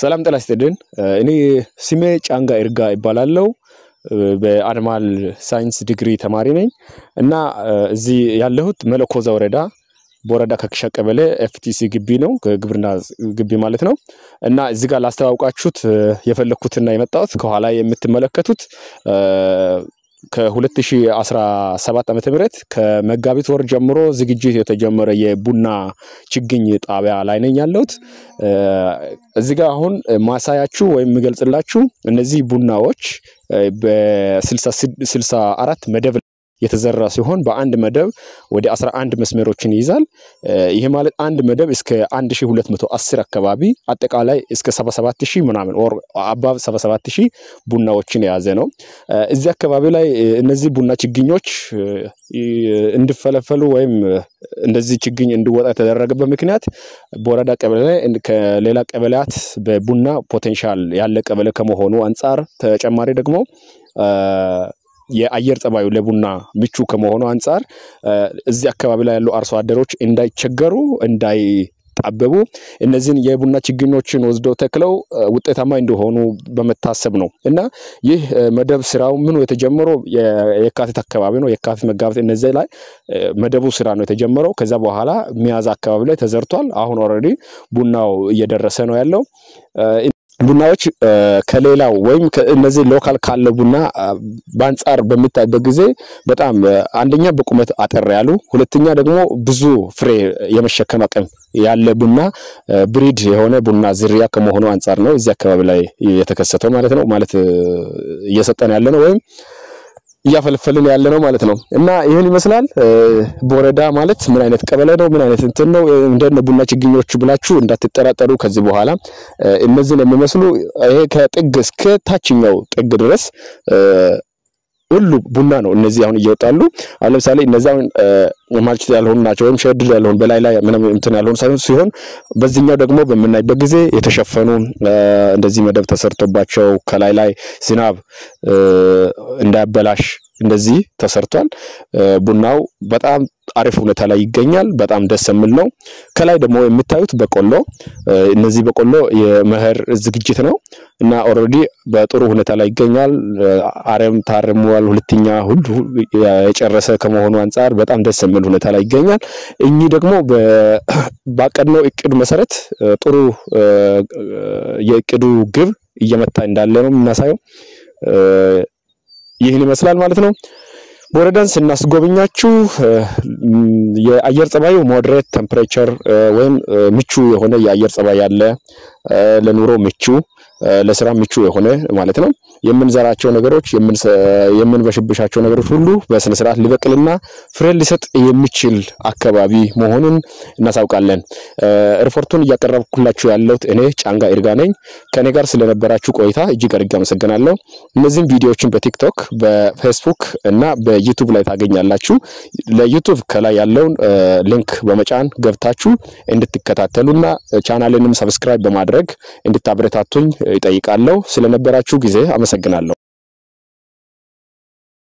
ሰላም ጤና ይስጥልን። እኔ ስሜ ጫንጋ ይርጋ ይባላለው። በ animal science ዲግሪ ተማሪ ነኝ እና እዚህ ያለሁት መለኮዛ ወረዳ ቦረዳ ከክሻ ቀበሌ FTC ግቢ ነው፣ ግብርና ግቢ ማለት ነው። እና እዚህ ጋር ላስተዋውቃችሁት የፈለኩትና የመጣሁት ከኋላ የምትመለከቱት ከ2017 ዓመተ ምህረት ከመጋቢት ወር ጀምሮ ዝግጅት የተጀመረ የቡና ችግኝ ጣቢያ ላይ ነኝ ያለሁት። እዚህ ጋር አሁን ማሳያችሁ ወይም የምገልጽላችሁ እነዚህ ቡናዎች በ64 መደብ የተዘራ ሲሆን በአንድ መደብ ወደ 11 መስመሮችን ይይዛል። ይሄ ማለት አንድ መደብ እስከ 1210 አካባቢ አጠቃላይ እስከ 77000 ምናምን or above 77000 ቡናዎችን የያዘ ነው። እዚህ አካባቢ ላይ እነዚህ ቡና ችግኞች እንዲፈለፈሉ ወይም እንደዚህ ችግኝ እንዲወጣ የተደረገበት ምክንያት በወረዳ ቀበሌ ላይ ከሌላ ቀበሌያት በቡና potential ያለ ቀበሌ ከመሆኑ አንጻር፣ ተጨማሪ ደግሞ የአየር ጸባዩ ለቡና ምቹ ከመሆኑ አንጻር እዚህ አካባቢ ላይ ያሉ አርሶ አደሮች እንዳይቸገሩ፣ እንዳይጣበቡ እነዚህን የቡና ችግኞችን ወስደው ተክለው ውጤታማ እንደሆኑ በመታሰብ ነው። እና ይህ መደብ ስራው ምኑ የተጀመረው የካቲት አካባቢ ነው። የካቲት፣ መጋቢት እነዚህ ላይ መደቡ ስራ ነው የተጀመረው። ከዛ በኋላ ሚያዝያ አካባቢ ላይ ተዘርቷል። አሁን already ቡናው እየደረሰ ነው ያለው። ቡናዎች ከሌላው ወይም እነዚህ local ካለው ቡና በአንጻር በሚታይበት ጊዜ በጣም አንደኛ በቁመት አጠር ያሉ፣ ሁለተኛ ደግሞ ብዙ ፍሬ የመሸከም አቅም ያለ ቡና breed የሆነ ቡና ዝርያ ከመሆኑ አንጻር ነው እዚህ አካባቢ ላይ የተከሰተው ማለት ነው። ማለት እየሰጠን ያለ ነው ወይም እያፈለፈልን ያለ ነው ማለት ነው። እና ይህን ይመስላል። ቦረዳ ማለት ምን አይነት ቀበሌ ነው? ምን አይነት እንትን ነው? እንደነ ቡና ችግኞቹ ብላችሁ እንዳትጠራጠሩ። ከዚህ በኋላ እነዚህን የሚመስሉ ይሄ ከጥግ እስከ ታችኛው ጥግ ድረስ ሁሉ ቡና ነው። እነዚህ አሁን እየወጣሉ። አሁን ለምሳሌ እነዚህ አሁን mulch ያልሆኑ ናቸው ወይም shade ያልሆኑ፣ በላይ ላይ ምንም እንትን ያልሆኑ ሳይሆን ሲሆን በዚህኛው ደግሞ በምናይበት ጊዜ የተሸፈኑ፣ እንደዚህ መደብ ተሰርቶባቸው ከላይ ላይ ዝናብ እንዳያበላሽ እንደዚህ ተሰርቷል። ቡናው በጣም አሪፍ ሁኔታ ላይ ይገኛል። በጣም ደስ የሚል ነው። ከላይ ደግሞ የምታዩት በቆሎ፣ እነዚህ በቆሎ የመኸር ዝግጅት ነው እና already በጥሩ ሁኔታ ላይ ይገኛል። አረም ታርሟል። ሁለተኛ ሁሉ የጨረሰ ከመሆኑ አንጻር በጣም ደስ የሚል ሁኔታ ላይ ይገኛል። እኚህ ደግሞ ባቀድነው እቅድ መሰረት ጥሩ የእቅዱ ግብ እየመታ እንዳለ ነው የምናሳየው። ይህን ይመስላል ማለት ነው። ቦረዳን ስናስጎበኛችሁ የአየር ጸባዩ moderate temperature ወይም ምቹ የሆነ የአየር ጸባይ ያለ፣ ለኑሮ ምቹ፣ ለስራ ምቹ የሆነ ማለት ነው። የምንዘራቸው ነገሮች፣ የምንበሽብሻቸው ነገሮች ሁሉ በስነ ስርዓት ሊበቅልና ፍሬ ሊሰጥ የሚችል አካባቢ መሆኑን እናሳውቃለን። ሪፖርቱን እያቀረብኩላችሁ ያለሁት እኔ ጫንጋ ይርጋ ነኝ። ከእኔ ጋር ስለነበራችሁ ቆይታ እጅግ አድርጌ አመሰግናለሁ። እነዚህም ቪዲዮዎችን በቲክቶክ፣ በፌስቡክ እና በዩቱብ ላይ ታገኛላችሁ። ለዩቱብ ከላይ ያለውን link በመጫን ገብታችሁ እንድትከታተሉና ቻናልንም subscribe በማድረግ እንድታበረታቱኝ እጠይቃለሁ። ስለነበራችሁ ጊዜ አመሰግናለሁ።